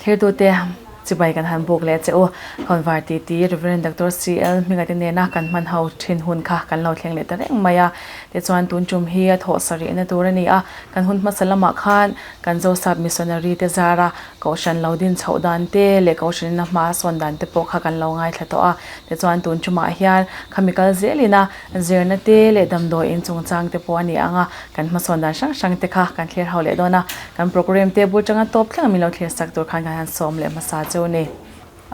Thirtute chibai kan han buk leh che u. Khawnvar titi Rev. Doctor CL Hminga te nena kan hman ho thin hun kha kan lo thleng leh ta reng mai a. Tichuan tun tum hi a thawh sarihna tur a ni a, kan hun hmasa lamah khan kan Zosap Missionary te zara Kohhran lo din chhoh dan te leh Kohhran ina hma sawn dan te pawh kha kan lo ngaithla tawh a. Tichuan tun tumah hian khami kal zelin a zirna te leh damdawi in chungchang te pawh a ni ang a, kan hmasawn dan hrang hrang te kha kan thlir ho leh dawn a. Kan programme te bul tanga tawp thleng min lo thlir sak tur khan kan han sawm leh hmasa cheu a ni.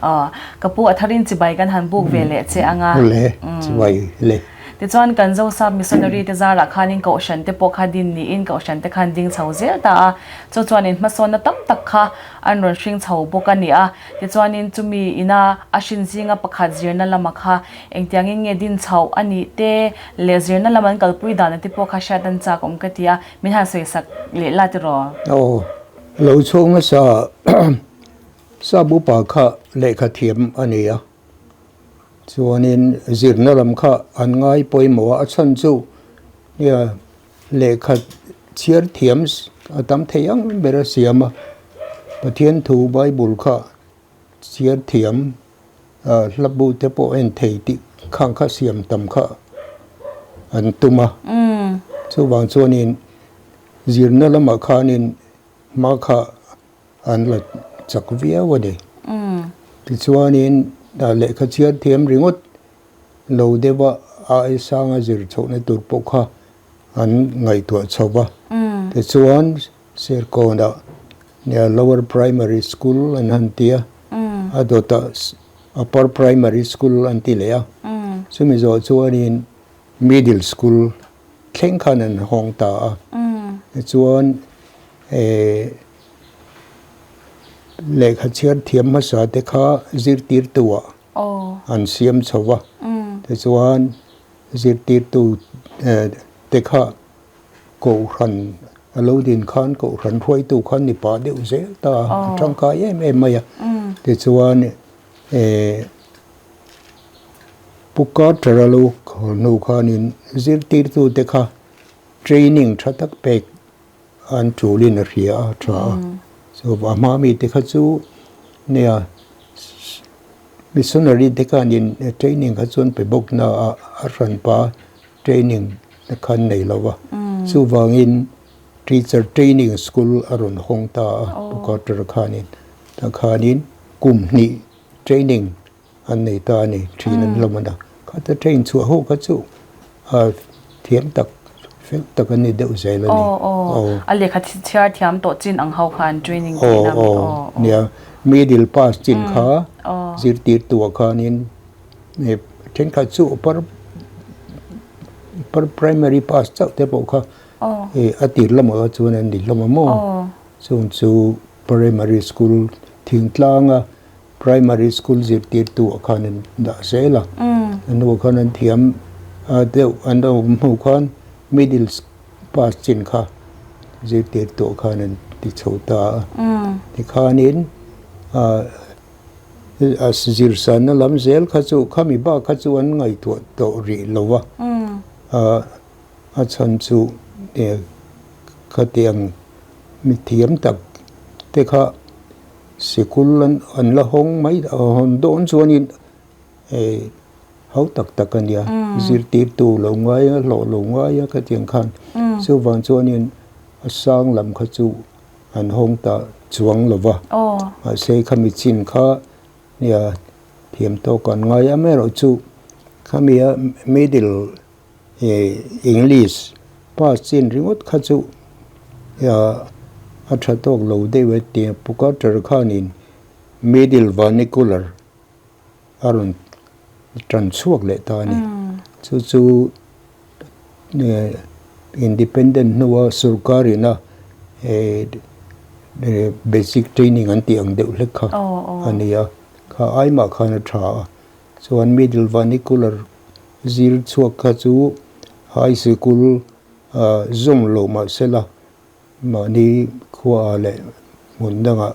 Aw, ka pu a tharin chibai kan han buk ve leh che ang a. Le, chibai le. Tichuan kan Zosap Missionary te zarah khanin Kohhran te pawh kha din niin Kohhran te khan ding chho zel ta a, chu chuanin hmasawnna tam tak kha an rawn hring chho bawk a ni a. Tichuanin chumi ina a hrin zinga pakhat zirna lama kha engtiangin nge din chhoh a nih te leh zirna lam an kalpui dan te pawh kha hriat an chak awm ka ti a, min han sawisak leh la tiraw? Aw, lo chhuak hmasa Sap upa kha lehkha thiam a ni a, chuanin zirna lam kha an ngai pawimawh a, a chhan chu nia lehkha chhiar thiam a tam thei ang ber a siam a, Pathian thu Bible kha chhiar thiam hla bu te pawh en thei tih khang kha siam tam kha an tum a, chuvang chuanin zirna lamah khanin hma kha An la chak viau a ni. Tichuanin lehkha chhiar thiam ringawt lo deuha ai sanga zir chhohna tur pawh kha an ngaihtuah chho va. Tichuan Serkawnah Lower Primary School an han ti a, a dawtah Upper Primary School an ti leh a. Chumi zawh chuanin Middle School thleng khan an hawng ta a. Tichuan Lehkha chhiar thiam hmasa te kha zirtirtuah an siam chho va, tichuan zirtirtu te kha kohhran a lo din khan kohhran hruaitu khan ni pah deuh zel ta a, a tangkai em em mai a. Tichuan Pu Carter-a lo haw hnu khanin zirtirtu te kha training tha tak pek An tulin a hria a, tha a. Chu a hma mi te kha chu nia missionary te khanin training kha chuan pe bawk na a, a hranpa training te khan nei lo va. Chuvangin teacher training school a rawn hawng ta a, Pu Carter khanin. Tah khanin kum hnih training an nei ta a ni, thin an hlawm a na. Khata train chhuah ho kha chu thiam tak, fel tak an ni deuh zel a ni. Aw aw, a lehkha chhiar thiam tawh chin ang ho kha an training tih na mi? Aw aw, nia, middle pass chin kha zirtirtu ah khanin thenkhat chu upper upper primary pass chauh te pawh kha a tir lamah chuan an ni hlawm a maw? Chung chu primary school thingtlanga Primary school zirtirtu ah khan an dah zel a, a hnuah khan an thiam deuh an awm hnu khan middle pass chin kha zirtirtu ah khan an ti chho ta a. Tikhanin a zirsanna lam zel kha chu khami bak kha chu an ngaihtuah tawh rih lo va, a chhan chu khatiang mithiam tak te kha Sikul an la hawng mai hawn dawn chuanin hei hau tak tak a nia, zirtirtu lo ngai a, hlawh lo ngai a khatiang khan chuvang chuanin a sang lam kha chu an hawng ta chuang lo va, mahse khami chin kha nia thiam tawk an ngai a, amaherawhchu khami a middle English pass chin ringawt kha chu a tha tawk lo deuh e tia Pu Carter khanin Middle Vernacular a rawn tan chhuak leh ta a ni. Chu chu Independent hnua sorkarina basic training an tih ang deuh hlek kha a ni a, kha aimah khan a tha a. Chuan Middle Vernacular Zir chhuak kha chu high sikul zawm lo mah sela mahni khua leh hmun dangah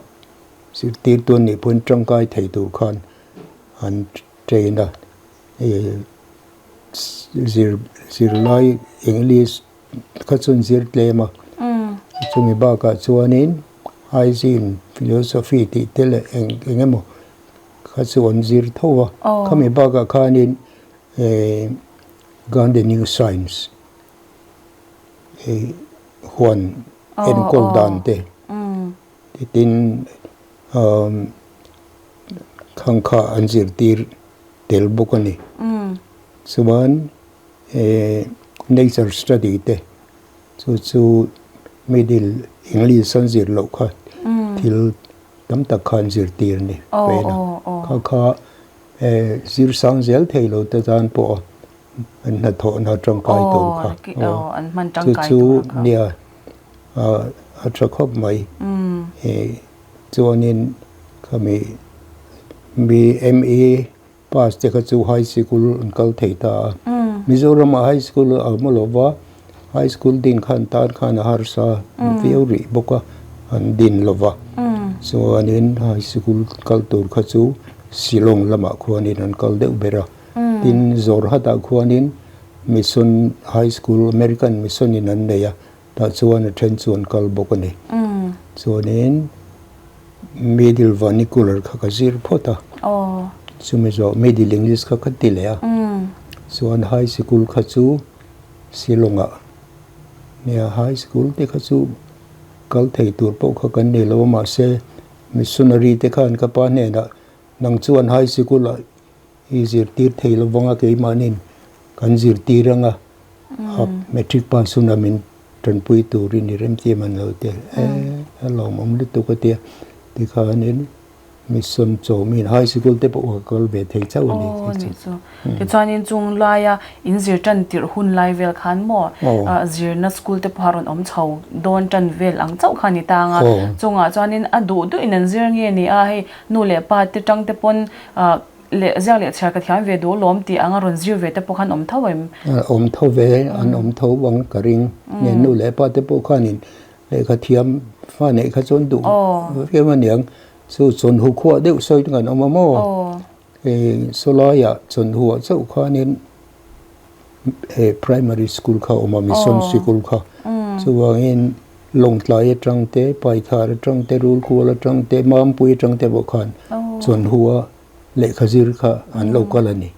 zirtirtu an nih pawhin tangkai thei tur khan an train a, zir zirlai English kha chu an zir tlem a, chumi bakah chuanin hygiene. Philosophy tih te leh eng eng emaw kha chu an zir tho a. Khami bakah khanin Gardening Science huan enkawl dan te tin khang kha an zirtir tel bawk a ni. Chuan Nature Study te Chu chu middle English an zir loh kha thil tam tak kha an zirtir a ni vel a. Kha kha zir sang zel thei lo te tan pawh an hnathawhna tangkai tur kha. Chu chu nia a tha khawp mai. Chuanin khami BME Pass te kha chu high sikul an kal thei ta a. Mizoramah high school a awm lo va, high school din khan tan khan a harsa viau rih bawk a, an din lo va. Chuanin high sikul kal tur kha chu Shillong lamah khuanin an kal deuh ber a. Tin, Jorhat-ah khuanin Mission High School, American Mission in an nei a, tah chuan a then chu an kal bawk a ni. Chuanin Middle Vernacular kha ka zir phawt a, chumi zawh Middle English kha ka ti leh a, chuan High Sikul kha chu Shillong-ah nia High Sikul te kha chu kal thei tur pawh kha kan ni lo a, mahse Missionary te khan ka pa hnenah nang chuan High Sikul-ah I zirtir thei lo vang a keimahnin kan zirtir anga matric pass hunah min tanpui turin i remti man lo te e a lawmawm lutuk a tia tikhanin mission chawmin high sikul te pawh ka kal ve thei chauh a ni Aw nih chu. Tichuanin chung laia in zir tan tirh hun lai vel khan maw zirna school te pawh a rawn awm chho dawn tan vel ang chauh kha a ni ta ang a chungah chuanin a duh duhin an zir nge ni a hei nu leh pa te tang te pawn Leh ziak leh chhiar ka thiam ve duh lawm tih anga rawn zir ve te pawh khan awm tho em? Awm tho ve, an awm tho vang ka ring. Nge nu leh pa te pawh khanin lehkha thiam fa neih kha chuan duh viau a niang. Chu chawnhu khuah deuh sawi te kan awm a maw? Hei sawlaiah chawnhuah chauh khanin he primary school kha a awm a, mission sikul kha. Chuvangin Lawngtlai atang te, Paithar atang te, Rulkual atang te, Mampui atang te pawh khan chawnhua lehkha zir kha an lo kal a ni.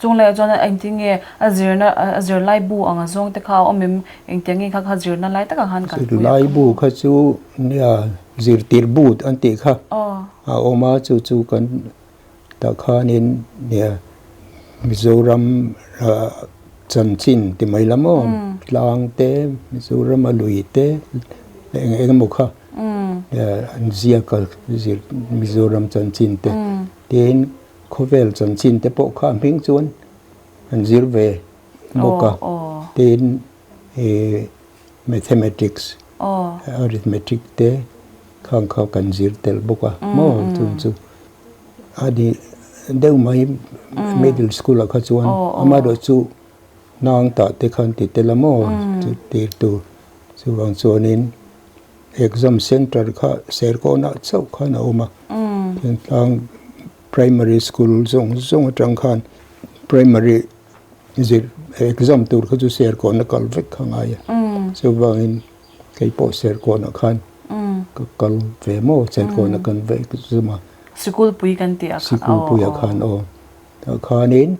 Chung leh chuan engtin nge a zirna a zirlai bu ang a zawng te kha a awm em? Engtiang nge kha kha zirna lai takah khan kalpui a? Zirlai bu kha chu nia zirtir bu an tih kha a awm a, chu chu kan Tah khanin nia Mizoram chanchin ti mai la maw tlang te Mizoram a lui te leh eng eng emaw kha an ziak a zir Mizoram chanchin te tin khawvel chanchin te pawh kha a hming chuan an zir ve bawk a tin ih Mathematics arithmetic te khang kha kan zir tel bawk a maw chung chu a ni deuh mai middle school ah kha chuan amaherawh chu hnang tah te khan ti tel a maw zirtir tur chuvang chuanin exam center kha Serkawnah chauh khan a awm a thingtlang primary school zawng zawng atang khan primary Zir exam tur kha chu Serkawn a kal vek kha ngai a, chuvangin kei pawh Serkawnah khan ka kal ve maw, Serkawnah kan ve zum a. Sikul pui kan tih ah khan aw. Sikul pui ah khan aw. Tah khanin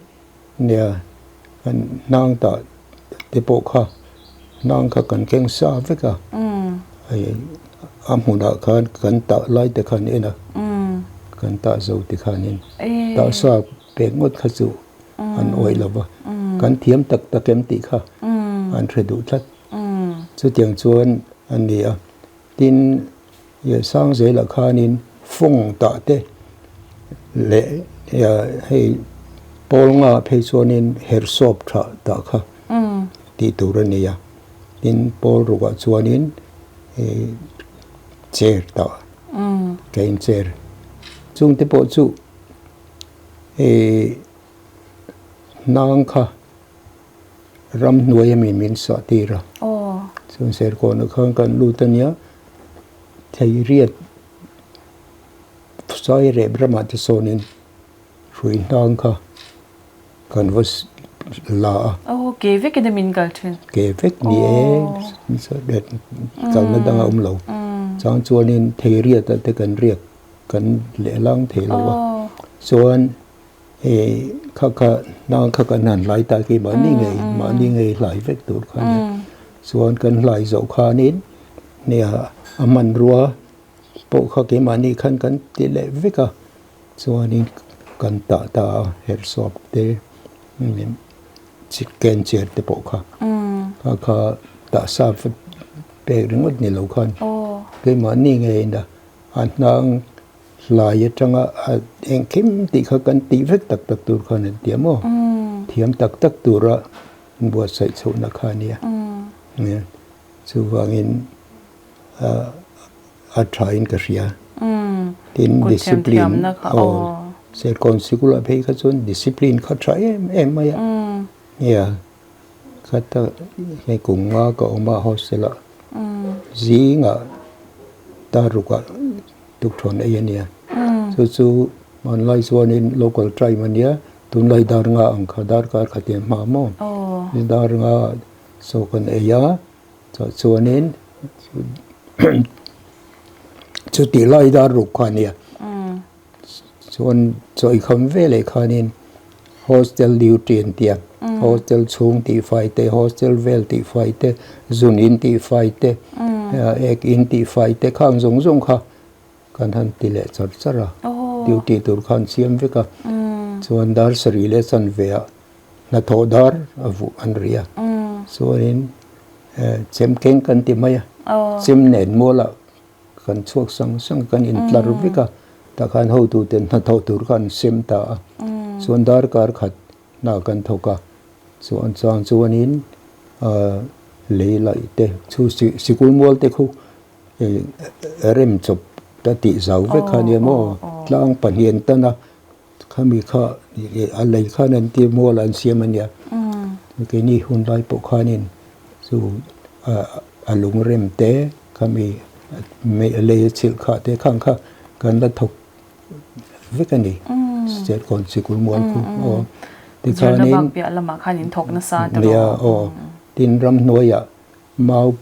nia kan hnang tah te pawh kha hnang kha kan keng sa vek a, hei a hmunah khan kan tah lai te khan en a, kan tah zo te khanin tah sa pek ngawt kha chu. an awih lo va, kan thiam tak tak em tih kha an hre duh tlat. Chutiang chuan a ni a, tin Sangzelah khanin fawng tah te leh hei pawl nga phei chuanin herhsawp tha tah kha tih tur a ni a, tin pawl rukah chuanin chair tah, cane chair chungte pawh chu. Hei hnang kha ramhnuai ami min sah tir a, chuan Serkawnah khan kan lut a nia, Theiriat Sairep ramah te sawnin hrui hnang kha kan va la a. Aw ke vekin a min kal thin. Ke vek ni e, kalna dang a awm lo. Chang chuanin thei riat ah te kan riak kan lehlang thei lo a. Chuan hei kha kha hnang kha kan han hlai ta khi mahni ngei mahni ngei hlai vek tur kha nia. Chuan kan hlai zawh khanin nia a hmanrua pawh kha keimahni khan kan ti leh vek a. Chuanin kan tah ta a herhsawp te chicken chair te pawh kha kha kha tah sa pek ringawt ni lo khan keimahni ngeiin a a hnang hlai atanga a engkim tih kha kan tih vek tak tak tur khan an ti a maw thiam tak tak tura buatsaih chhohna kha a nia chuvangin a tha in ka hria tin discipline aw serkawn sikul ah phei kha chuan discipline kha tha em em mai a nia khata hei kum nga ka awm a hostel ah zingah daruk ah tukthuan ei a nia chu chu hmanlai chuanin local time a nia tunlai dar nga ang kha darkar khat hian hma maw dar nga chaw kan ei a. Chah chuanin chutih lai dar ruk kha a nia. Chuan chaw i kham ve leh khanin hostel duty an ti a, hostel chhung tihfai te, hostel vel tihfai te, zun in tihfai te, ek in tihfai te khang zawng zawng kha kan han ti leh char char a. Duty tur kha an siam vek a. Chuan dar sarih leh chanve ah hnathawh dar a vuh an ri a chuanin chem keng kan ti mai a chem nen mualah kan chhuak sang sang kan intlar vek a tah khan hotu ten hnathawh tur kha an sem ta a chuan darkar khat hna kan thawk a chuan chang chuanin ah lei laih te chu sikul mual te khu rem chawp ta tih zau vek kha nia maw tlang pahnih an tan a. Khami kha a lei khan an tir mual an siam a nia. Keini hun lai pawh khanin chu a lung rem te khami lei a chhilh khah te khang kha kan la thawk vek a ni. State kawn sikul mual khu aw. Tikhanin nia aw tin ramhnuaiah Mau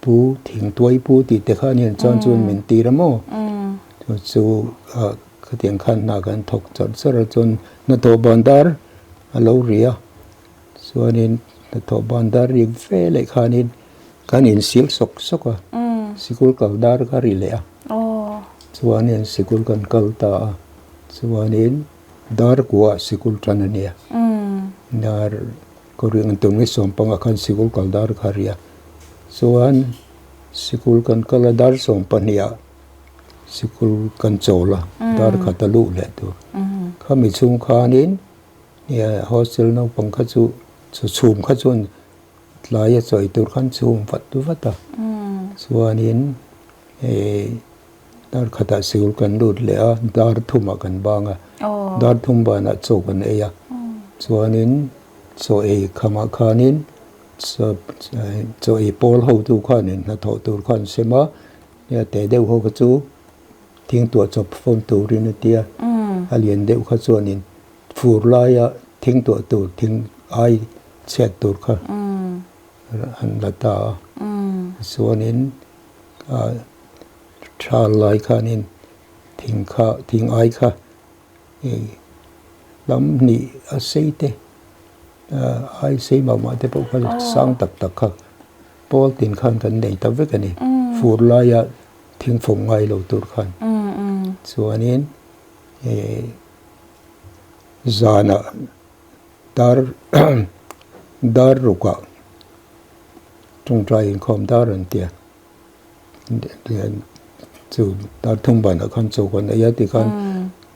pu thing tuai pu tih te kha anian chuan chuan min tir a maw? Chu chu khatiang khan hna kan thawk char char a chuan hnathawh ban dar a lo ri a chuanin hnathawh ban dar ri ve leh khanin kan insil sawk sawk a sikul kal dar kha ri leh a chuanin sikul kan kal ta a chuanin dar kuah sikul tan a nia dar. Ka ring an tum nge sawmpangah khan sikul kal dar kha ri a, chuan sikul kan kal a dar sawmpahnih ah sikul kan chawl a dar khat a luh leh tur. Khami chhung khanin hostel naupang kha chu chhum kha chuan tlai a chawi tur khan chhum vat vat a, chuanin Dar khatah sikul kan lut leh a, dar thumah kan bang a, dar thum banah chaw kan ei a, chuanin chaw ei khamah khanin chaw ei pawl hotu khanin hnathawh tur kha an sem a, nia teh deuh ho kha chu thing tuah chawp fawm turin a tia, a lian deuh kha chuanin fur laia thing tuah tur thing ai chhiat tur kha an la ta a, chuanin. Tha lai khanin thing kha thing ai kha hei lam hnih a sei te ai sei mah mah te pawh kha sang tak tak kha pawl tin khan kan nei ta vek a ni fur laia thing fawng ngai lo tur khan chuanin zanah dar dar rukah tawngtai inkhawm dar an tia. Chu dar thum banah khan chaw kan ei a tikhan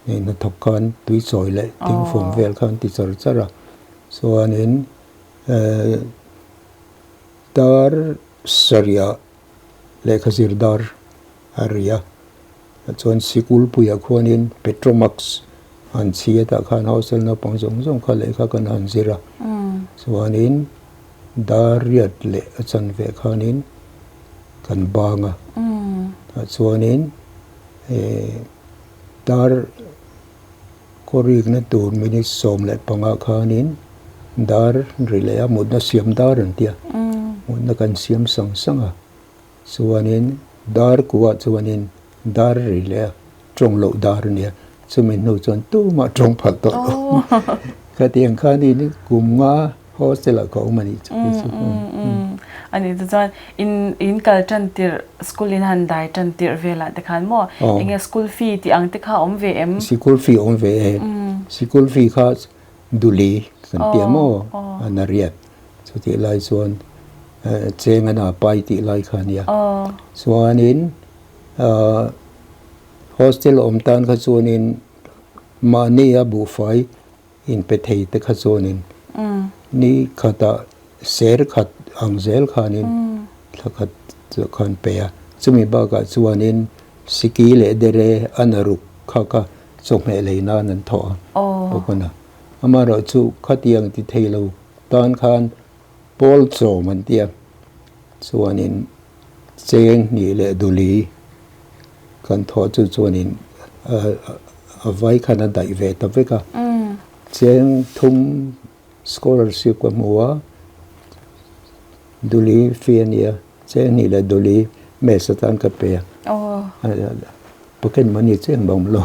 hei hnathawk khan tui chawi leh thingfawm vel khan ti char char a chuanin ehh dar sarih lehkha zir dar a ri a chuan sikul puiah khuanin petromax an chhi a tah khan hostel naupang zawng zawng kha lehkha kan han zir a chuanin. Dar riat leh a chanve khanin kan bang a, tah chuanin eh dar kaw rikna tur minute 15 khanin dar ri leh a mutna siam dar an ti a, mutna kan siam sang sang a, chuanin. Dar kuah chuanin dar ri leh a tawng loh dar a nia, chumi hnu chuan tumah tawng phal tawh lo. Khatiang khanin kum nga hostel ah ka awm a nih chu kei chu. A nih chu chuan in in kal tan tirh school in han dai tan tirh velah te khan maw enge school fee tih ang te kha awm ve em? Sikul fee awm ve e. Sikul fee kha duli kan tia maw a na riat chutih lai chuan cheng a na pai tih lai kha a nia. Chuanin hostel awm tan kha chuanin mahni a buhfai inpe thei te kha chuanin ni khatah ser khat ang zel khanin thla khat chu khan pe a, chumi bakah chuanin siki leh dere a na ruk kha kha chawhmeh lei nan an thawh a bawk a na. Amaherawhchu khatiang ti thei lo tan khan pawl chawm an ti a, chuanin cheng hnih leh duli kan thawh chu chuanin a vai khan a daih ve ta vek a, cheng thum scholarship ka hmu a, duli fee a nia, cheng hnih leh duli mess atan ka pe a, pocket money cheng bawm lo.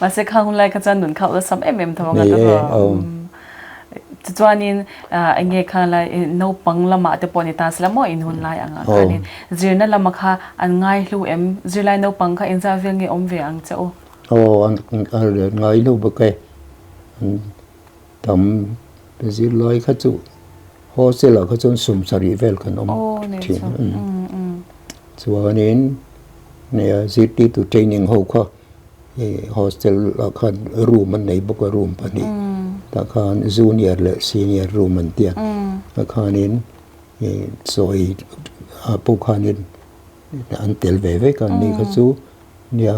Mahse khang hun lai kha chuan nun kha awlsam em em tho anga ta tawh. Tichuanin eng nge kha lai naupang lamah te pawh ni ta sela maw in hun lai anga khanin zirna lama kha an ngai hlu em? Zirlai naupang kha engzah vel nge awm ve ang che u? Aw an ngai hlu bawk e. An tam zirlai kha chu hostel ah kha chuan sawmsarih vel kan awm thin. Chuanin zirtirtu training ho kha Hei hostel ah khan room an nei bawk a room pahnih tah khan junior leh senior room an tia tah khanin ih chaw ei ah pawh khanin an tel ve vek a ni kha chu nia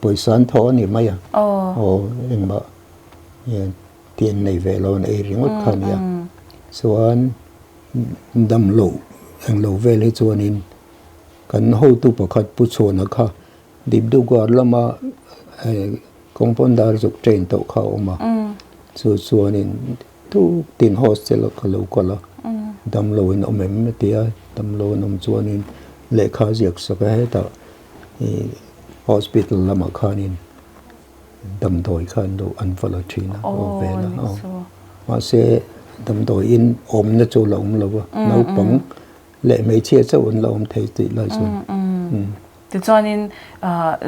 pawisa an thawh a ni mai a aw engmah tih an nei ve lo an ei ringawt kha a nia chuan damloh englo vel hi chuanin kan hotu pakhat Pu Chhuana kha Dibrugarh lama compounder zuk train tawh kha a awm a, chu chuanin tuk tin hostel ah ka lo kal a, damlo in awm em a ti a, damlo an awm chuanin lehkha a ziak sak a hetah ih hospital lamah khanin damdawi kha an lo an va la thin a aw vel a aw mahse damdawi in awmna chu a la awm lo va naupang leh hmeichhia chauh an la awm thei tih lai chuan. Tichuanin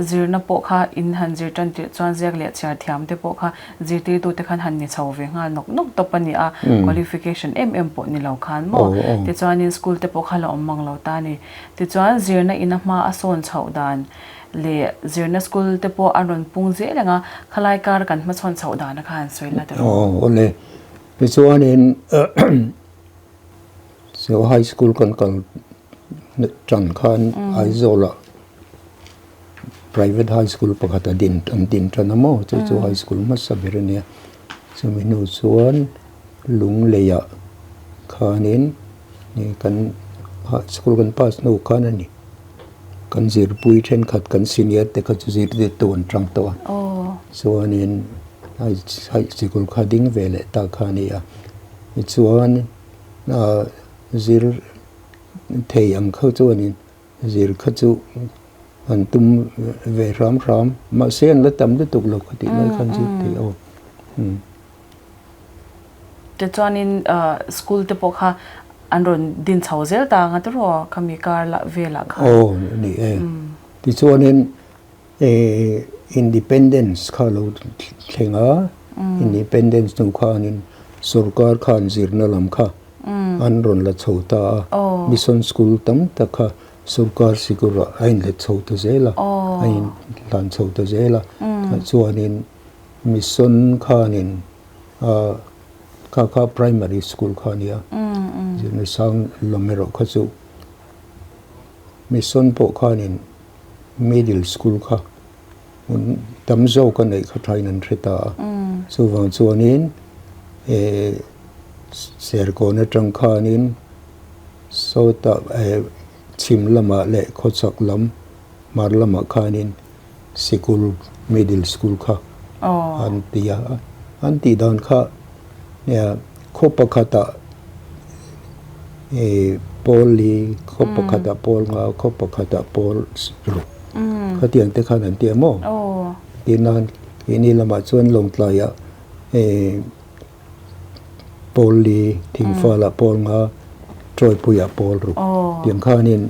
zirna pawh kha in han zir tan tirh chuan ziak leh chhiar thiam te pawh kha zirtirtu te khan han ni chho ve nghal nawk nawk tawp a ni a, qualification em em pawh ni lo khan maw. Tichuanin school te pawh kha la awm mang lo ta a ni. Tichuan zirna in a hma a sawn chhoh dan leh zirna school te pawh a rawn pung zel ang a, khalai kar kan hmachhawn chhoh dan a kha han sawi la tiraw. Aw awle. Tichuanin So high school kan kal tan khan Aizawlah private high school pakhat a din an din tan a maw chu chu high school hmasa ber a nia chumi hnu chuan Lungleiah khanin kan school kan pass hnu khan a ni kan zirpui thenkhat kan senior te kha chu zirtirtu an tang tawh a chuanin high sikul kha ding ve leh ta kha a ni a tichuan. Zir thei ang kha chuanin zir kha chu an tum ve hram hram mahse an la tam lutuk lo ka tih lai khan zir thei aw. Tichuanin school te pawh kha an rawn din chho zel ta ang a tiraw khami kar lah velah khan. Aw ni e. Tichuanin Independence kha lo thleng a, Independence hnu khanin sorkar khan zirna lam kha an rawn la chho ta a, Mission School tam tak kha sorkar sikawrah a inlet chho ta zel a, a inhlan chho ta zel a, chuanin Mission khanin kha kha Primary School kha a nia, zirna sang lam erawh kha chu Mission pawh khanin Middle school kha hmun tam zawk a neih kha thain an hre ta a. Chuvang chuanin Serkawn atang khanin sawtah chhim lamah leh khawchhak lam hmar lamah khanin sikul middle school kha an ti a. An tih dan kha khaw pakhatah. Pawl li, khaw pakhatah pawl nga, khaw pakhatah pawl ruk khatiang te khan an ti a maw? Tin a keini lamah chuan Lawngtlaiah pawl li, Thingfalah pawl nga, Tawipuiah pawl ruk tiang khanin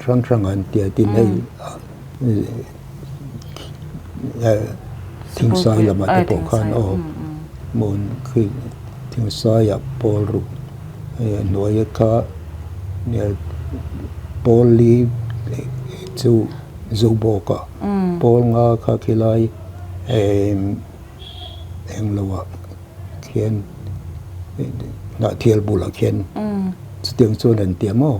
hrang hrang an ti a tin hei Thingsai lamah te pawh khan aw hmun khi Thingsaiah pawl ruk hei a hnuaia kha pawl li chu Zobawka pawl nga kha khilai englo ah khian Hnahthial bulah khian chutiang chuan an ti a maw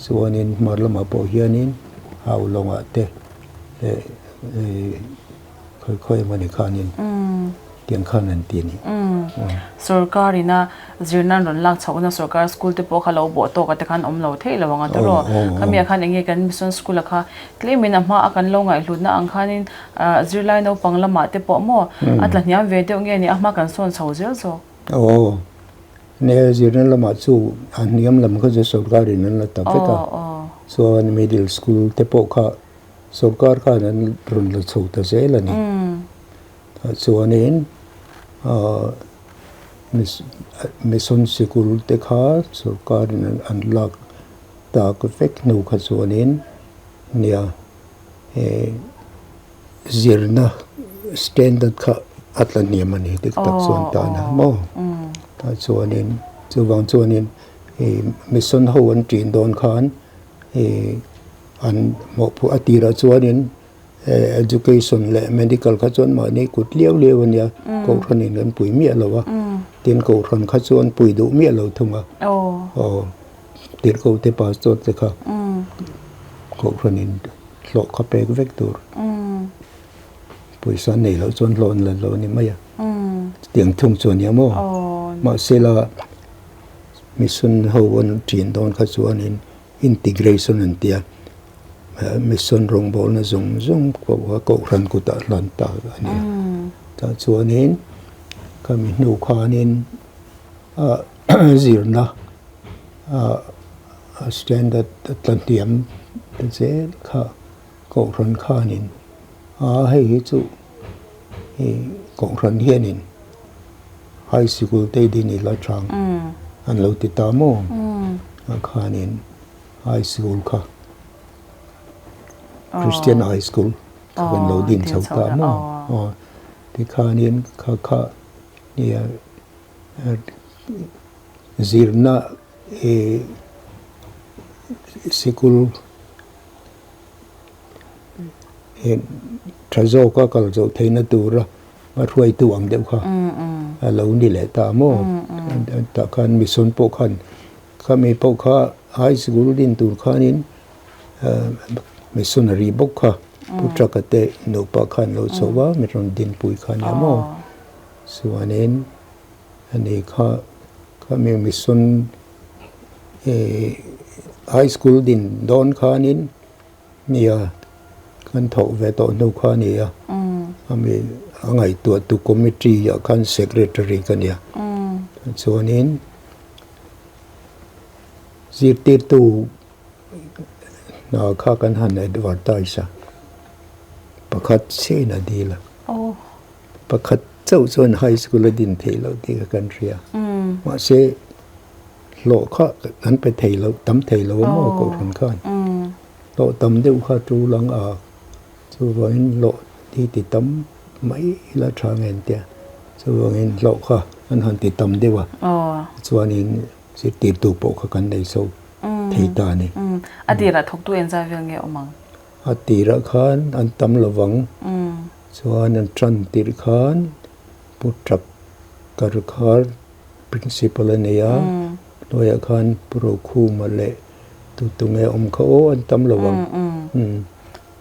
chuanin hmar lamah pawh hianin Haulawngah te khawi khawi emaw ni khanin tiang khan an ti a ni. Sorkar ina zirna an rawn lak chhohna sorkar school te pawh kha lo bawh tawk a te khan awm lo theih lo ang a tawrh. Khami ah khan enge kan mission school a kha tlemin a hma a kan lo ngaihhlutna ang khanin zirlai naupang lamah te pawh maw a tla hniam ve deuh nge ni a hma kan sawn chho zel zawk. Aw. Nia zirna lamah chu a hniam lam kha chu sorkar in an la ta vek a, chuan middle school te pawh kha sorkar khan an rawn la chho ta zel a ni. Tah chuanin ahh mission sikul te kha sorkar in an lak tak vek hnu kha chuanin nia eh. Zirna standard kha a tla hniam a ni dik tak chuan tan a maw? Tah chuanin chuvang chuanin ih mission ho an ṭin dawn khan ih an mawhphuh a tirah chuanin education leh medical kha chuan mahni kut liau liau a nia kohhranin an pui miah lo a tin kohhran kha chuan pui duh miah lo thung a aw tirhkoh te pastor te kha kohhranin. Hlawh kha pek vek tur. Pawisa nei loh chuan hlawh an la lo a ni mai a. Chutiang thung chu a nia maw? Mahse la mission ho an ṭin dawn kha chuanin integration an ti a, mission rawngbawlna zawng zawng pawh kha kohhran kutah hlan ta a ni a. Tah chuanin khami hnu khanin zirna A standard a tla hniam ta zel kha Kohhran khanin a hei hi chu ih Kohhran hianin high sikul te din ila chang an lo ti ta maw a khanin high sikul kha Christian high school kha kan lo din chho ta maw aw tikhanin kha kha nia zirna I sikul hi tha zawka kal zawh theihna tura a hruaitu ang deuh kha a lo ni leh ta maw? Tah khan mission pawh khan khami pawh kha high school din tur khanin missionary bawk kha Pu Traka te nupa khan lo chho a mi rawn dinpui kha nia maw? Chuanin Ani kha khami mission high school din dawn khanin nia kan thawk ve tawh hnu kha a ni a, khami a ngaihtuahtu committee ah khan secretary ka nia. Chuanin zirtirtu hna kha kan han advertise a, pakhat chiahin a dil a. Pakhat chauh chuan high school a din theih loh tih kha kan hria. Mahse, hlawh kha kan pe thei lo, tam thei lo a maw Kohhran khan. Hlawh tam deuh kha tul ang a, chuvangin hlawh hi ti tam mai ila tha nge an tia. Chuvangin hlawh kha an han ti tam deuh a, chuanin zirtirtu pawh kha kan nei chho thei ta a ni. A tirah thawktu engzat vel nge awm ang? A tirah khan an tam lovang. Chuan an tan tirh khan Pu Tap kar kha Principal a nei a, hnuaiah khan Pu Rokhuma leh tutu nge awm kha aw an tam lo ang.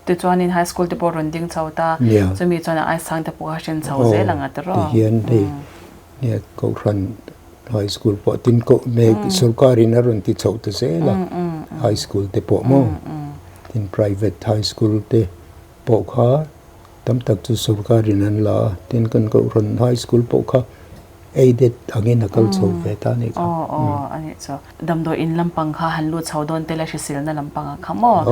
Tichuanin High School te pawh rawn ding chho ta, chumi chuan a aisang te pawh kha hrin chho zel ang a ti rawh. Tihian hei nia Kohhran High School pawh tin koh mek sorkarin a rawn ti chhoh ta zel a, High School te pawh maw tin Private High School te pawh kha tam tak chu sorkarin an la a, tin kan Kohhran High School pawh kha Aided angin a kal chho ve ta a nih kha. Aw aw a nih chu. Damdawi in lampang kha han lut chho dawn tel a hriselna lampangah kha maw?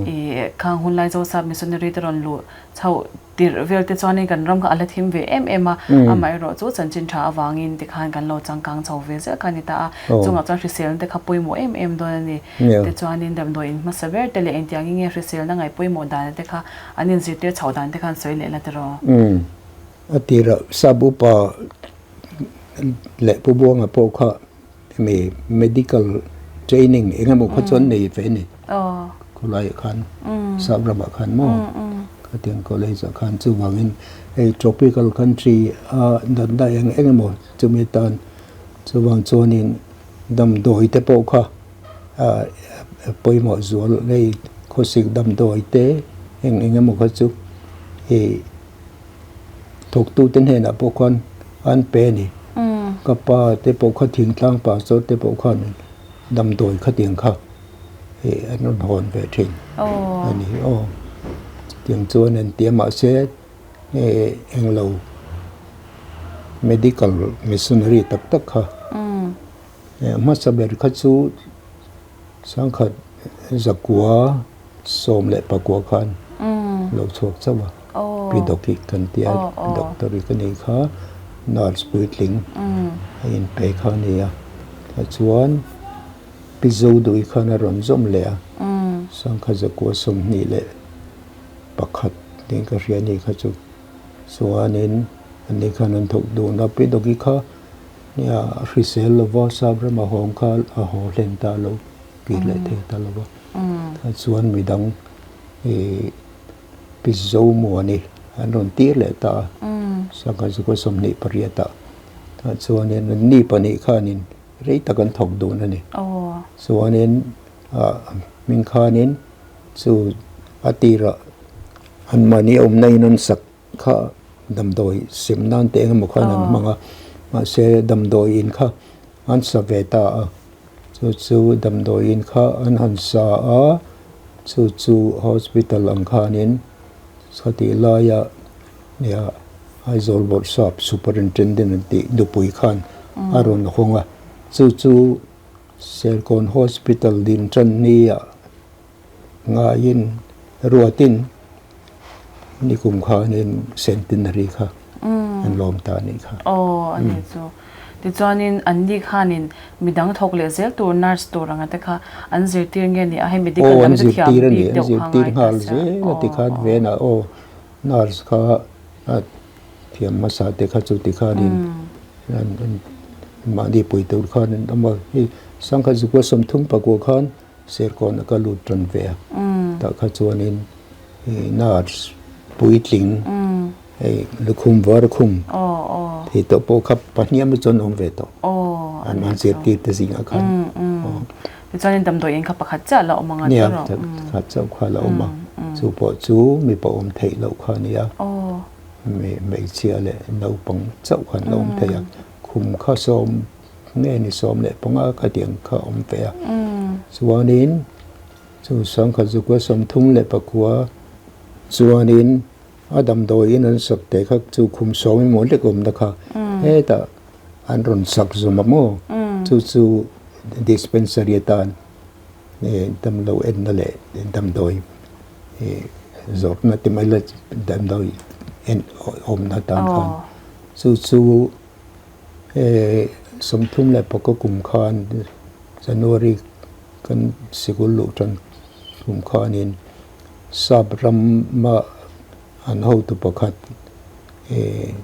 I khang hunlai Zosap missionary te rawn luh chhoh tirh vel te chuanin kan ram kha a la thim ve em em a, amaherawh chu chanchin tha avangin tikhan kan lo changkang chho ve zel kha a ni ta a, chungah chuan hriselna te kha pawimawh em em dawn a ni. Tichuanin damdawi in hmasa ber te leh engtiangin nge hriselna ngaih pawimawh dana te kha an inzirtir chhoh dan te khan sawi leh la tiraw? A tirah sap upa leh Pu Buanga pawh kha hemi medical training eng emaw kha chuan nei ve a ni. Khawlaiah khan sap ramah khan maw khatiang college ah khan chuvangin hei tropical country a natna eng eng emaw chumi tan chuvang chuanin damdawi te pawh kha pawimawh zual hei khawsik damdawi te eng eng emaw kha chu hei. Thawktute hnenah pawh khan an pe a ni. Ka pa te pawh kha thingtlang pastor te pawh khan damdawi khatiang kha hei an rawn hawn ve thin a ni aw. Chutiang chuan an ti a mahse hei englo medical missionary tak tak kha hmasa ber kha chu Sangkhat zakua 14 khan lo chhuak chauh a, Pi Doki kan ti a, Doctor i ka nih kha nurse puitling a inpe kha a ni a, tichuan Pi Zoduhi khan a rawn zawm leh a, Sangkhat zakua 21 tiin ka hria a nih kha chu, chuanin ani khan an thawk dun a, Pi Doki kha Nia, a hrisel lova sap rama hawng kha a haw hlen ta lo, kir leh thei ta lova. Chuan midang ih Pi Zomuani an rawn tir leh ta a, sangha zukua 28 ah. Tah chuanin an ni pahnih khanin rei tak an thawk dun a ni. Chuanin ah hming khanin chu a tirah anmahni awmna in an sak kha damdawi sem nan te engemaw khan an hmang a, mahse damdawi in kha an sa ve ta a, chu chu damdawi in kha an han sa a, chu chu hospital ang khanin chhatih laia nia Aizawl Bawrhsap Superintendent an tih nupui khan a rawn hawng a, chu chu Serkawn Hospital din tan nia Ngaiin ruatin nikum khanin centenary kha an lawm ta a nih kha. Aw a nih chu. Tichuanin an ni khanin midang thawk leh zel tur nurse tur anga te kha an zirtir nge ni a hei medical lam te thiam bik deuh kha ngai ta sia. Aw an zirtir a ni, an zirtir nghal zel a tikhan venah aw nurse kha a thiam hmasa te kha chu tikhanin an mahni pui tur khan an awm a, hei sangkhat zukua 39 khan Serkawn a ka lut tan ve a, tah kha chuanin nurse puitling hei lukhum var khum thei tawh pawh kha pahniam te chuan awm ve tawh an an zirtir te zingah khan. Tichuanin damdawi in kha pakhat chiah la awm anga tiraw? Nia, pakhat chauh kha la awm a, chu pawh chu mipa awm theih loh kha a nia, hmeichhia leh naupang chauh khan la awm thei a, khum kha sawm Nge ni 15 khatiang kha awm ve a. Chuanin chu sangkhat zukua 39 chuanin a damdawiin an sak teh kha chu khum sawm emaw lek awmna kha hetah an rawn sak zawm a maw? Chu chu dispensary atan damlo enna leh damdawi zawrhna te mai la damdawi en awmna atan khan chu chu He 34 kum khan January kan sikul luh tan kum khanin sap rama an hotu pakhat he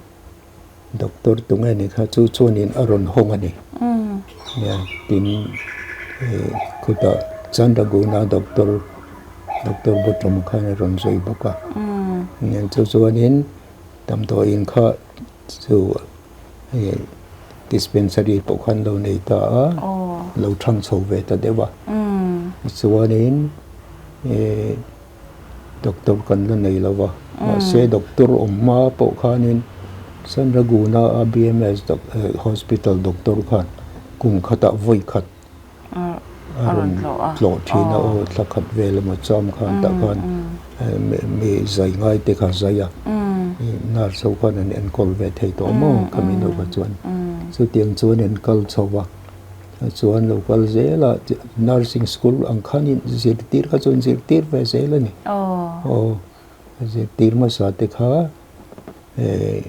doctor tunge ni kha chu chuanin a rawn hawng a ni. Nia tin he khutah Chandraguna doctor doctor Butram khan a rawn zui bawk a. Nia chu chuanin damdawiin kha Chu hei dispensary pawh khan lo nei ta a, lo thang chho ve ta deuh a. Tichuanin eh doctor kan la nei lo va, mahse doctor awm hma pawh khanin Sanraguna a BMS hospital doctor khan kum khatah vawi khat A rawn tlawh thin a aw thla khat vel emaw cham khan tah khan mi zai ngai te kha zai a nurse ho khan an enkawl ve thei tawh maw khami hnu kha chuan. Chutiang chuan an kal chho va, chuan lo kal zel a, nursing school ang khanin zirtir kha chuan zirtir ve zel a ni. Aw, zirtir hmasa te kha eh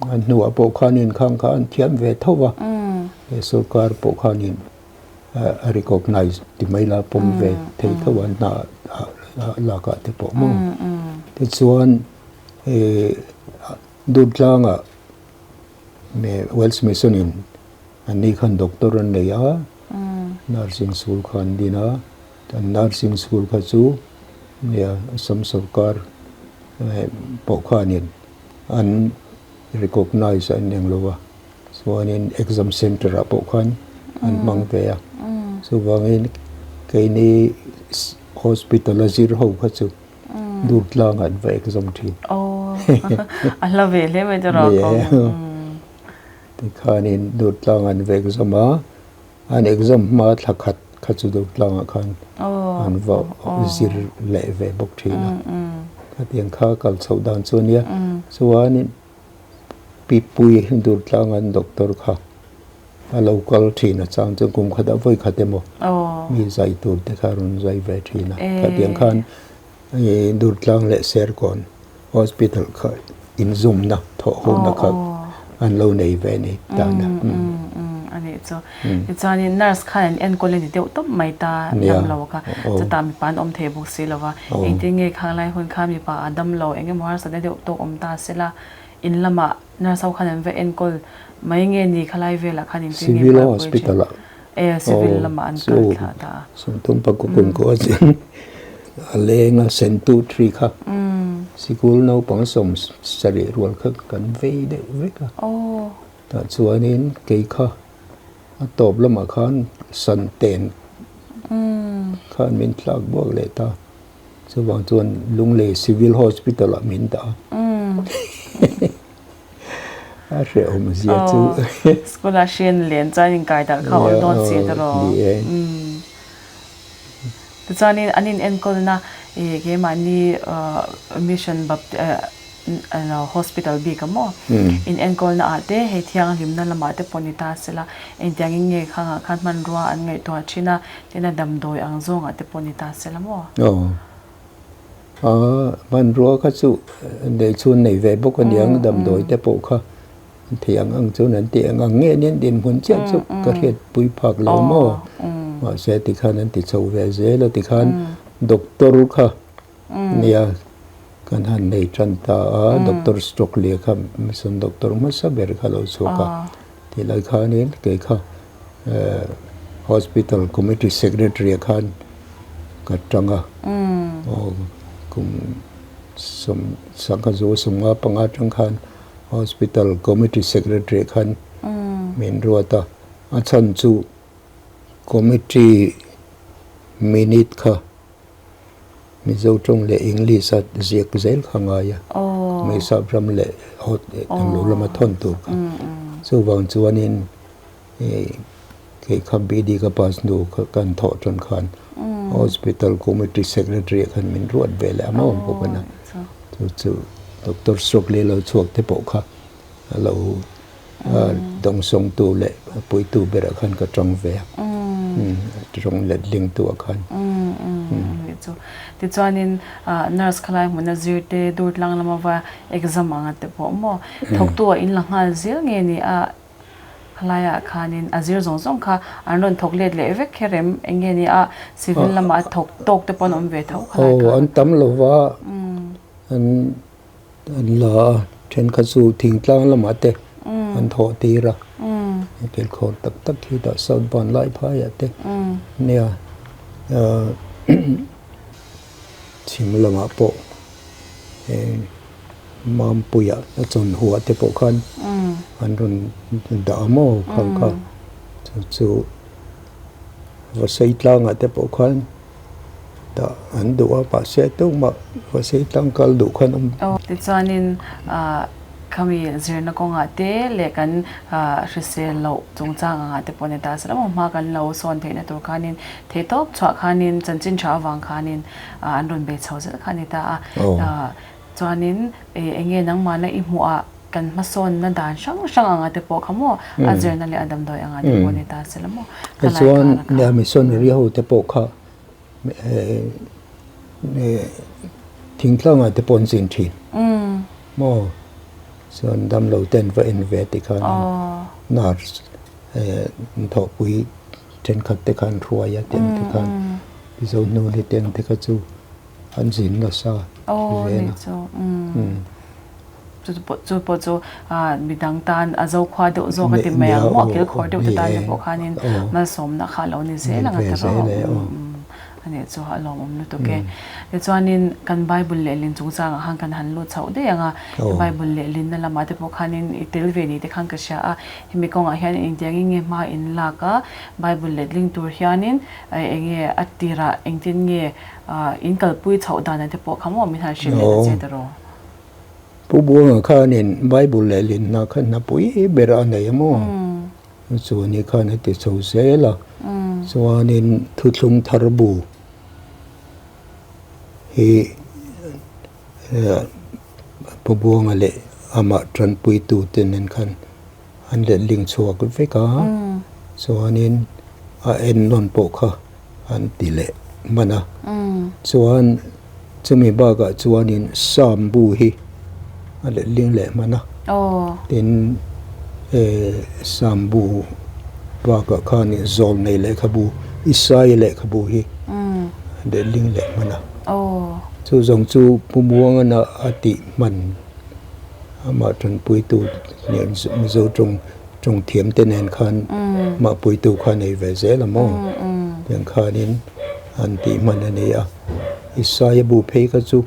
a hnuah pawh khanin khang kha an thiam ve tho va, sorkar pawh khanin a recognize ti mai la pawm ve thei tho a hna lakah te pawh maw. Tichuan eh Durtlangah Welsh Mission in anni khan doctor an nei a, nursing school kha an din a, an nursing school kha chu nia Assam sorkar pawh khanin an recognize a ineng lo va, chuanin exam centre ah pawh khan an hmang ve a, chuvangin keini hospital a zir ho kha chu Dur tlang an va exam thin. Aw, a hla ve hle mai chu rawh kawng. Tikhanin dur tlang an va exam a, an exam hma thla khat kha chu dur tlangah khan an va zir leh ve bawk thin a. Khatiang kha kal chhoh dan chu a nia. Chuanin Pipui dur tlang an doctor kha A lo kal thin a chang chuan kum khatah vawi khat emaw mi zai tur te kha a rawn zai ve thin a. Khatiang khan Durtlang leh Serkawn Hospital kha inzumna thawh hona kha an lo nei ve ni tan a. A nih chu. Tichuanin nurse khan an enkawl a ni deuh tawp mai ta damlo kha. Chutah mipa an awm thei bawk si lo va. Engtin nge khang lai hun kha mipa a damlo eng emaw harsatna deuh tawk awm ta sela in lamah Nurse ho khan an va enkawl mai nge ni khalai velah khan in tin nge Civil hospital ah e civil lamah an kal thla ta a. Sawmthum pakua kum kawh a zin a leng a sentu thi kha sikul naupang sawm sarih rual kha kan vei deuh vek a. Tah chuanin kei kha a tawp lamah khan santen khan min tlak buak leh ta. Chuvang chuan Lunglei Civil Hospital ah min dah a. A hrehawm zia chu. School ah hrian len chuan inkai darh kha awm dawn si ta rawh. Ni e. Tichuanin an in enkawlna keimahni Mission Hospital bik a maw? In enkawlna ah te hei thianghlimna lamah te pawh ni ta sela engtiangin nge khangah khan hmanrua an ngaihtuah thin a, tin a damdawi ang zawngah te pawh ni ta sela maw? Aw, a hmanrua kha chu nei chhun nei ve bawk a niang damdawi te pawh kha thiang ang chuan an tih ang ang nge nia dinhmun chiah chu ka hriatpui phak lo maw? Mahse tikhan an ti chho ve zel a tikhan doctor kha Nia, kan han nei tan ta a, Doctor Stockley kha mission doctor hmasa ber kha lo chhuak a, tilai khanin kei kha hospital committee secretary ah khan ka tang a, aw kum sawm sangha zu sawmnga panga atang khan hospital committee secretary ah khan min ruat a, a chhan chu committee minute kha Mizo tawng leh English a ziak zel kha ngai a, Meisap ram leh Englo lama thawn tur kha. Chuvang chuanin kei kha BD ka pass hnu kan thawh tan khan Hospital Committee Secretary ah khan min ruat ve leh a maw bawk a na. Chu chu Doctor Stroke leh lo chhuak te pawh kha a lo Dawngsawngtu leh puitu berah khan ka tawng ve a, tawng letlingtu ah khan. Chu tichuanin nurse khalai hmuna zir te Durtlang lama va exam anga te pawh maw thawktu ah in la nghal zel nge ni a khalaiah khanin a zir zawng zawng kha an rawn thawk let leh vek kher em eng nge ni a civil lama a thawk tawk te pawh an awm ve tho khalai khan. Aw an tam lova an An la a, thenkhat chu thingtlang lamah te an thawh tir a, kilkhawr tak tak hi tah South Van lai phaiah te nia chhim lamah pawh Mampuia a chawnhuah te pawh khan an rawn dah a maw khang kha chu chu Vasei tlangah te pawh khan. Tah an duh a, mahse tumah Vasei tangkal duh khan awm. Tichuanin khami zirna kawngah te leh kan hrisel loh chungchang angah te pawh ni ta se lamah hma kan lo sawn theihna tur khanin theihtawp chhuah khanin chanchin tha avang khanin an rawn bei chho zel kha a ni ta a. Chuanin eng nge nangmahna i hmuh ah. kan hmasawnna dan hrang hrang anga te pawh kha maw a zirna leh a damdawi anga te pawh ni ta se la maw khalai Tichuan kara kha. Missionary ho te pawh kha thingtlangah te pawh an zin thin maw chuan damlo te an va en ve tikhan nurse thawhpui thenkhat te khan hruai a tih ang te khan Mizo hnu ni te ang te kha chu an zin nasa zel a. Chu pawh chu midang tan a zokhua deuh zawk a ti mai ang maw, kilkhawr deuh te tan te pawh khanin malsawmna kha a lo ni zel ang a ti rawh. A nih chu a lawmawm lutuk e. Tichuanin kan Bible lehlin chungchangah khan kan han lut chhoh daih ang a, Bible lehlinna lamah te pawh khanin i tel ve ni te khan ka hria a, hemi kawngah hian engtiangin nge hma in lak a, Bible letling tur hianin eng nge a tirah engtin nge in kalpui chhoh dan te pawh kha maw min han hrilh leh ta che tawh. Pu Buanga khanin Bible lehlinna kha hnapui ber a nei a maw? Chuani khan a ti chho zel a, chuanin thuthlung thar bu hi Pu Buanga leh amah tanpuitute nen khan an letling chhuak vek a, chuanin a ennawn pawh kha an ti leh hman a. Chuan chumi bakah chuanin Sam bu hi a letling leh hman a. Tin, Sam bu bakah khanin Zawlnei lehkhabu, Isaia lehkhabu hi a letling leh hman a. Chu zawng chu Pu Muangana a tih hman amah tanpuitu nen Mizo tawng tawng thiam te nen khan mah puitu kha nei ve zel a maw tiang khanin an tih hman a ni a Isaia bu phei kha chu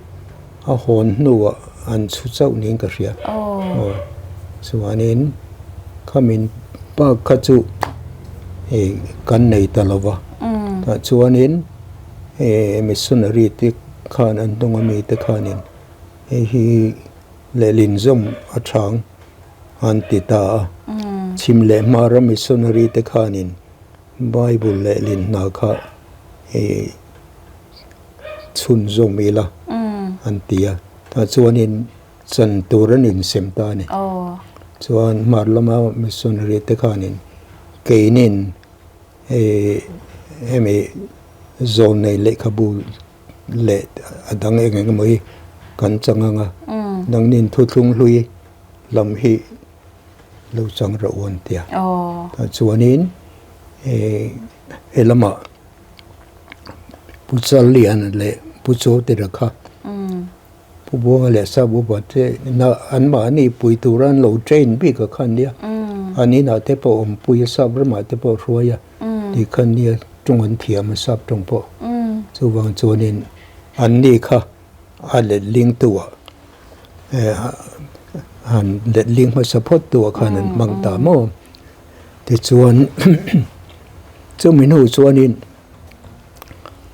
a hawn hnuah an chhu chauh niin ka hria aw chuanin khamin park kha chu hei kan nei ta lo va tah chuanin hei missionary te khan an hnung ami te khanin hei hi lehlin zawm a thang an ti ta a. Chhim leh hmara missionary te khanin Bible lehlin hna kha hei chhunzawm ila an ti a. Tah chuanin chan tur an insem ta a ni. Chuan hmar lama missionary te khanin keinin hei hemi zawnei lehkhabu leh a dang eng eng emaw hi kan chang ang a, nangnin thuthlung hlui lam hi lo chang rawh u an ti a. Tah chuanin he lamah Pu Challiana leh Pu Chawtera kha Pu Buanga leh Sap Upa te na anmahni pui tura an lo train bik a kha an nia. An inah te pawh awmpui a, Sap ramah te pawh hruai a tih kha an nia, tawng an thiam a Sap tawng pawh. Chuvang chuanin anni kha a letling tuah han letling hmasa phawt tuah khan an hmang ta maw. Tichuan chumi hnu chuanin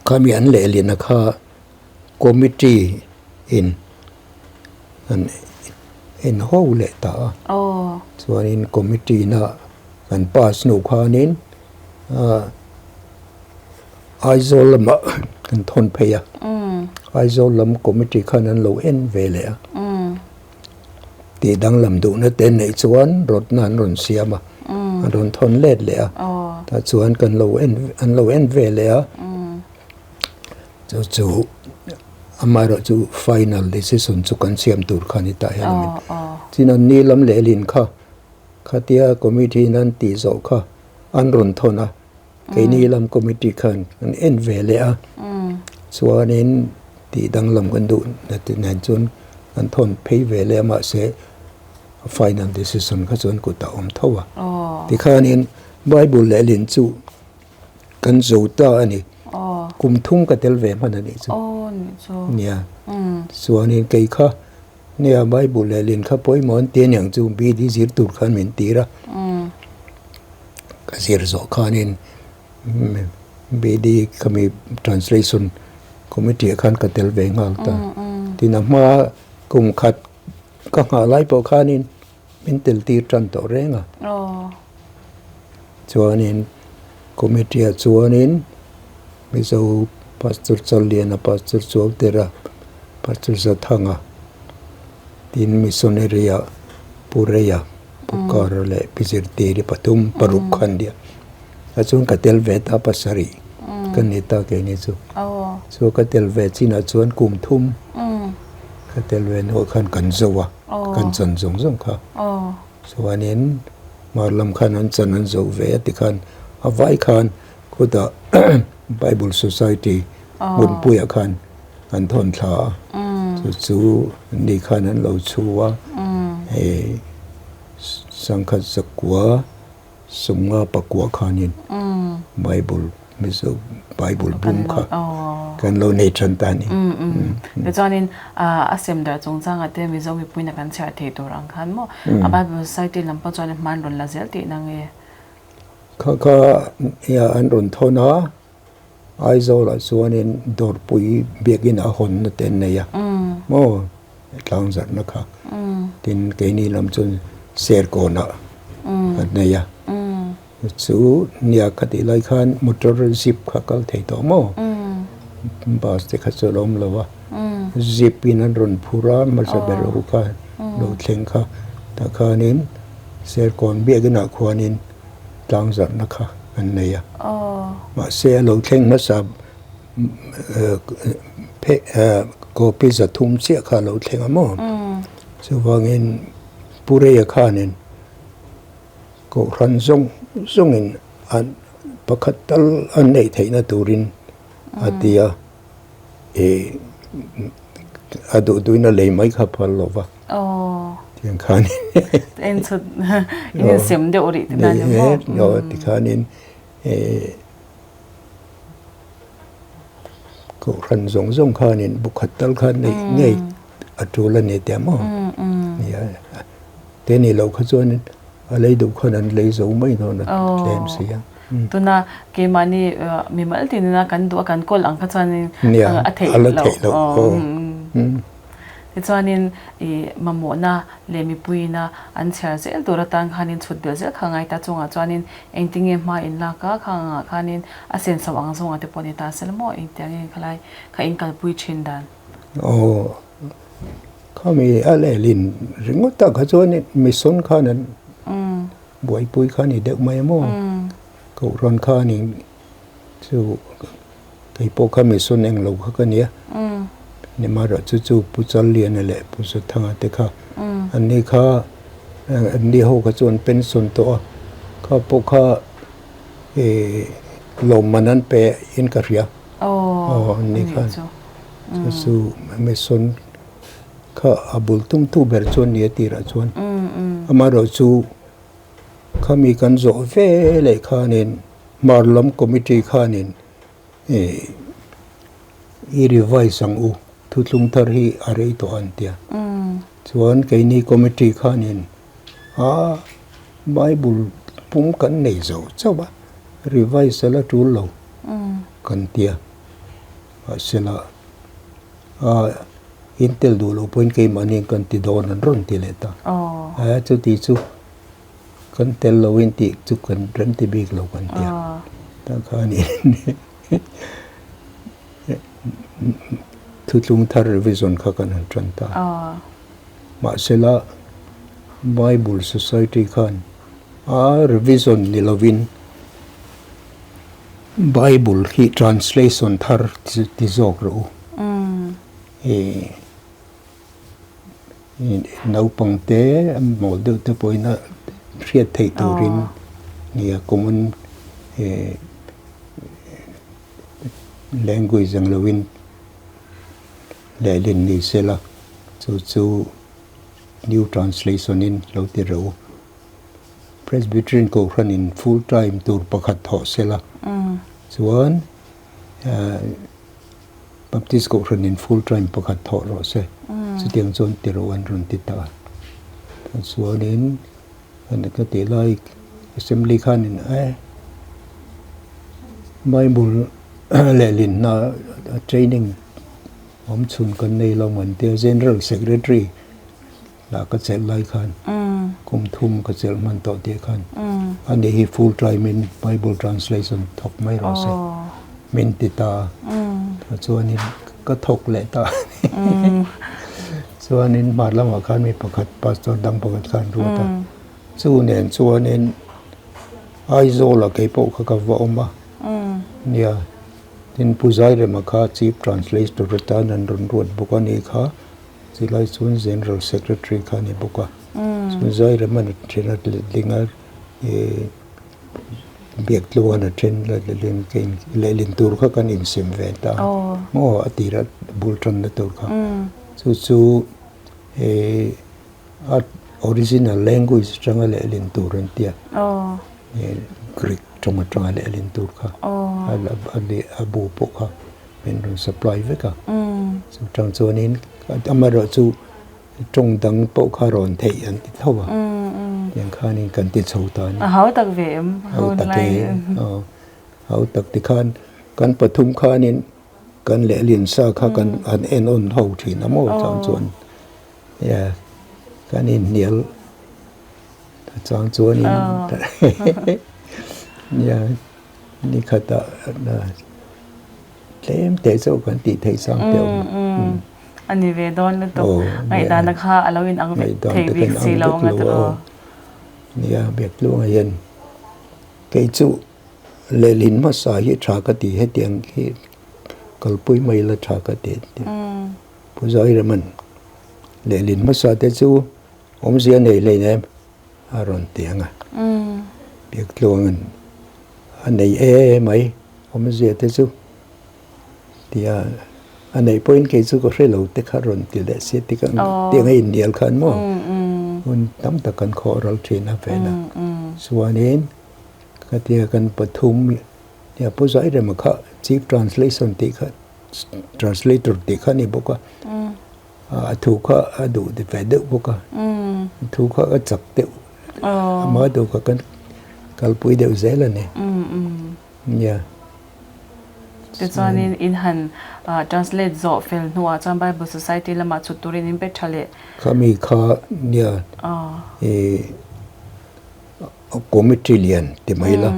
khami an lehlin a kha Committee in an en ho leh ta a. Chuanin committee na kan pass hnu khanin Aizawl lamah kan thawn phei a. Aizawl lam committee khan an lo en ve leh a. Tih danglam duhna te neih chuan rawtna an rawn siam a, an rawn thawn let leh a. Tah chuan kan lo en an lo en ve leh a. Chu chu amaherawh chu final decision chu kan siam tur kha ni tah hian a ni. Chin an ni lam lehlin kha khatia committee in an tih zawh kha an rawn thawn a, keini lam committee khan kan en ve leh a, chuanin tih danglam kan duh na te nen chuan kan thawn phei ve leh a mahse final decision kha chuan kut a awm tho a. Tikhanin Bible lehlin chu Kan zo ta a ni. Kum thum ka tel ve hman a nih chu. Nia. Chuanin kei kha nia Bible leh lin kha pawimawh an ti aniang chu BD zir tur khan min tir a. Ka zir zawh khanin BD khami translation committee ah khan ka tel ve nghal ta. Tin a hma kum khat ka nghah lai pawh khanin Min tel tir tan tawh reng a. Chuanin committee ah chuanin Mizo Pastor Challiana, Pastor Chuautera, Pastor Zathanga tin missionary ah. Pu Reia, Pu Kara leh Pi Zirtiri pathum paruk kha an nia. A chuan ka tel ve ta pasarih ka ni ta keini chu. Chu ka tel ve chinah chuan kum thum ka tel ve hnuah khan kan zo a, kan chan zawng zawng kha. Chuanin hmar lam khan an chan an zo ve a tikhan a vai khan khutah Bible Society hmunpuiah khan an thawn thla a, chu chu ni khan an lo chhu a, hei sangkhat zakua sawmnga pakua khanin Bible Mizo Bible bum kha kan lo nei tan ta a ni. Tichuanin a sem darh chungchangah te Mizo mipuiin a kan chhiar thei tur ang khan maw a Bible Society lam pawh chuan hman rawn la zel tihna nge? Kha kha an rawn thawn a. Aizawlah chuanin dawrpui biakin a hawnna te an nei a maw tlangzarhna kha tin keini lam chuan Serkawnah an nei a chu nia ka tih lai khan motor jeep kha kal thei tawh maw bus te kha chu a lo awm lo a jeep in an rawn phur a hmasa ber ho kha lo thleng kha tah khanin Serkawn biakinah khuanin. Tlangzarhna kha an nei a. Mahse a lo thleng hmasa copy 300 chiah kha a lo thleng a maw? Chuvangin Pu Reia khanin Kohhran zawng zawngin an pakhat tal an neih theihna turin a ti a, ih a duh duhin a lei mai kha phal lo va. Tiang khanin En chhut in in sem deuh rih tihna ni maw? Aw tikhanin Kohhran zawng zawng khanin bu khat tal khan nei ngei a tul a ni teh maw? Nia te ni loh kha chuan a lei duh khan an lei zo mai dawn a tlem si a. Tuna keimahni mimal tinina kan duh a kan kawl ang kha chuanin a theih loh. Tichuanin i mamawhna leh mipuiina an chhiar zel tur atan khanin chhut belh zel kha ngai ta chungah chuanin engtinge hma in lak a, kha angah khanin a senso ang zawngah te pawh ni ta sela maw engtiangin khalai kha in kalpui thin dan. Aw, khami a lehlin ringawt ah kha chuanin mission khan an buaipui kha ni deuh mai a maw, Kohhran khanin chu. Kei pawh kha mission eng lo kha ka nia. Nimahrawh chu chu Pu Challiana leh Pu Zathanga te kha an ni kha an ni ho kha chu an pension tawh a, kha pawh kha ih lawmman an pe in ka hria. Aw an ni khan chu chu mission kha a bul tum tu ber chu an ni a tirah chuan. Amaherawh chu khami kan zawh ve leh khanin Hmar lam committee khanin i revise ang u, thuthlung thar hi a rei tawh an tia. Chuan keini committee khanin a Bible pum kan nei zo chauh a, revise a la tul lo kan tia. Mahsela a in tel duh loh pawhin keimahni kan ti dawn an rawn ti leh ta. Chuti chu. Kan tel lo in tih chu kan rem ti bik lo kan tia. Tah khanin thutlung thar revision kha kan han tan ta. Mahsela Bible Society khan a revision ni lovin Bible hi translation thar ti zawk rawh u. Naupang te mawl deuh te pawhin a hriat theih turin nia common language ang loin lehlin ni sela chu chu new translation in lo ti ro Presbyterian Kohhranin full time tur pakhat thawh sela chuan. Baptist Kohhranin full time pakhat thawh rawh se, chutiang chuan ti rawh an rawn ti ta a. Chuanin an ka tih lai Assembly khanin e Bible lehlinna training awm chhun kan nei lo an tia General Secretary lah ka chelh lai khan kum thum ka chelh hman tawh tih khan ani hi full time in Bible translation thawk mai rawh se min ti ta a chuanin ka thawk leh ta a ni. Chuanin hmar lamah khan mi pakhat pastor dang pakhat kha an ruat a, chu nen chuanin Aizawlah kei pawh kha ka va awm a, nia tin Pu Zairema kha Chief Translator atan an rawn ruat bawk a ni kha, chulai chuan General Secretary kha a ni bawk a, chuan Zairema'n a then a letling a ih biak tluan a then la lehlin ka in lehlin tur kha kan insem ve ta maw a tira bul tanna tur kha chu chu eh a original language atanga lehlin tur an tia Greek tawng atanga lehlin tur kha a bu pawh kha min rawn supply vek a chu tang chuanin amaherawh chu Tawng dang pawh kha rawn theih an ti tho a, tiang khanin kan ti chho ta a ni. A hau tak ve em? Hau tak e, aw. Hau tak ti khan kan pathum khanin kan lehlin sa kha kan han en awn ho thin a maw chang chuan yeah kan inhnial chang chuanin yeah ni khatah Tlem teh chauh kan tih theih sang te awm a. A ni ve dawn lutuk. Ngaihdana kha a lo inang vek thei bik si lo ang a tiraw. Nia, Biaktluanga hian kei chu lehlin hmasa hi tha ka ti hetiang hi kalpui mai la tha ka ti a ti. Pu Zairema'n lehlin hmasa te chu awmzia nei hleinem a rawn ti ang a. Biaktluanga'n a nei e mai. Awmzia te chu tia a neih pawhin kei chu ka hre lo te kha rawn ti leh si ti kha tiang a innial khan maw hun tam tak kan khawh ral thin a vena chuanin khatia kan pathum nia Pu Zairema kha Chief Translation tih kha Translator tih kha a ni bawk a a thu kha a duh ve deuh bawk a a thu kha a chak deuh ama duh kha kan kalpui deuh zel a ni. Nia. Tichuanin in han translate zawh fel hnuah chuan Bible Society lamah chhut turin in pe tha leh. Khami kha nia i committee lian ti mai la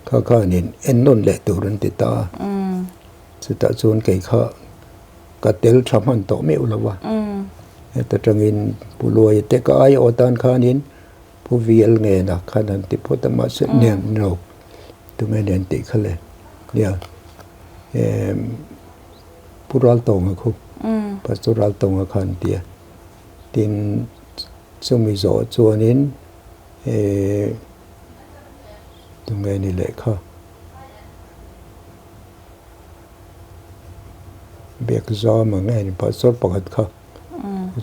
kha khanin en nawn leh tur an ti ta a. Chutah chuan kei kha ka tel tha hman tawh meuh lo a. Heta tangin Pu Luaia te ka aiawh tan khanin Pu VL Ngena khan an ti phawt a mahse nen lo tunge nen tih kha le nia emm Pu Raltawnga khu Pastor Raltawnga khan an ti a tin chumi zawh chuanin ehh tunge ni leh kha Biakzama nge ni Pastor pakhat kha.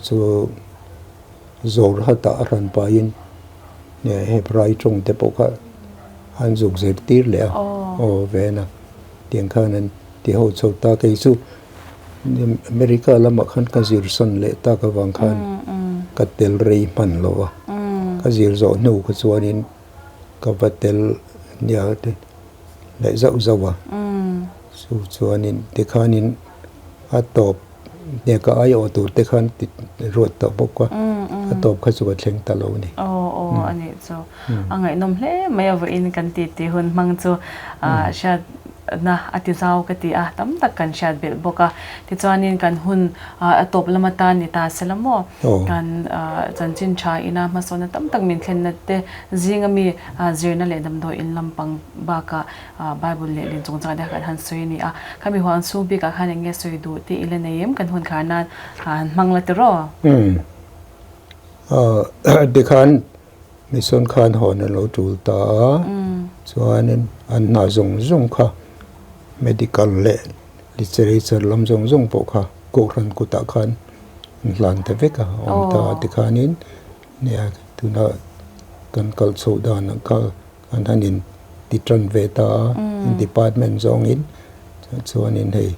Chu Zawrhatah a hran pahin Hebrai tawng te pawh kha an zuk zirtir leh a, aw ven a, tiang khan an ti ho chho ta. Kei chu America lamah khan ka zir sawn leh tak avang khan ka tel rei hman lo a, ka zir zawh hnu kha chuanin ka va tel nia leh zauh zauh a, chu chuanin tikhanin a tawp. Hne ka aiawh tur te khan ti ruat tawh bawk a, a tawp kha chu ka thleng ta lo a ni. Aw aw a nih chu. A ngaihnawm hle mai a vawiin kan ti ti hun hmang chu hriatna a ti zau ka ti a, tam tak kan hriat belh bawk a. Tichuanin kan hun a tawp lam atan ni ta se la maw? Kan chanchin tha ina hmasawnna tam tak min thlenna te zinga mi zirna leh damdawi in lampang bakah Bible lehlin chungchang te kha kan han sawi a ni a, khami huang chhung bikah khan eng nge sawi duh tih i la nei em? Kan hun khar nan han hmang la tiraw? Umm. Tikhan mission khan hawn a lo tul ta a, chuanin an hna zawng zawng kha medical leh literature lam zawng zawng pawh kha Kohhran kutah khan an hlan ta vek a, a awm ta a tikhanin nia tuna kan kal chhoh danah kha An han in ti tan ve ta a, department zawngin chuanin hei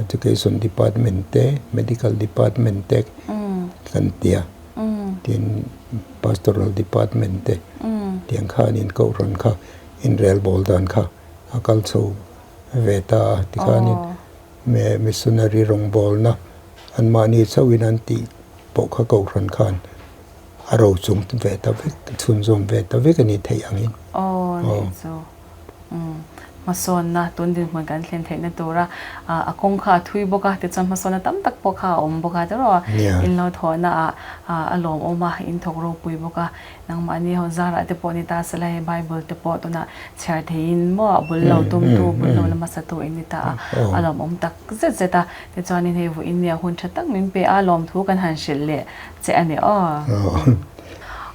education department te medical department te kan ti a, tin pastoral department te tiang khanin kohhran kha inrelbawl dan kha a kal chho ve ta a, tikhanin missionary rawngbawlna anmahni chauhin an tih pawh kha kohhran khan A ro chung ve ta vek, chhunzawm ve ta vek a ni theih angin. Aw, nih chu. Umm. Hmasawnna tun dinhmun kan thlen theihna tura a kawng kha a thui bawk a, tichuan hmasawnna tam tak pawh kha a awm bawk a tiraw? In lo thawhna ah a lawmawm a, in thawk ropui bawk a, nangmahni ho zarah te pawh ni ta sela hei Bible te pawh tunah chhiar theiin maw a bul lo tumtu, bul lo la hmasatu in ni ta a, a lawmawm tak zet zet a, tichuanin hei vawiin nia hun tha tak min pe a, lawmthu kan han hrilh leh che a ni aw.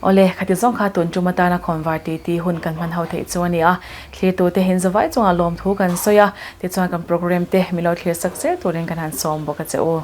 Awle, khati zawng kha tun tum atana khawnvar titi hun kan hman ho theih chu a ni a, thlirtute hin zavai chungah lawmthu kan sawi a, tichuan kan programme te min lo thlir sak zel turin kan han sawm bawk a che u.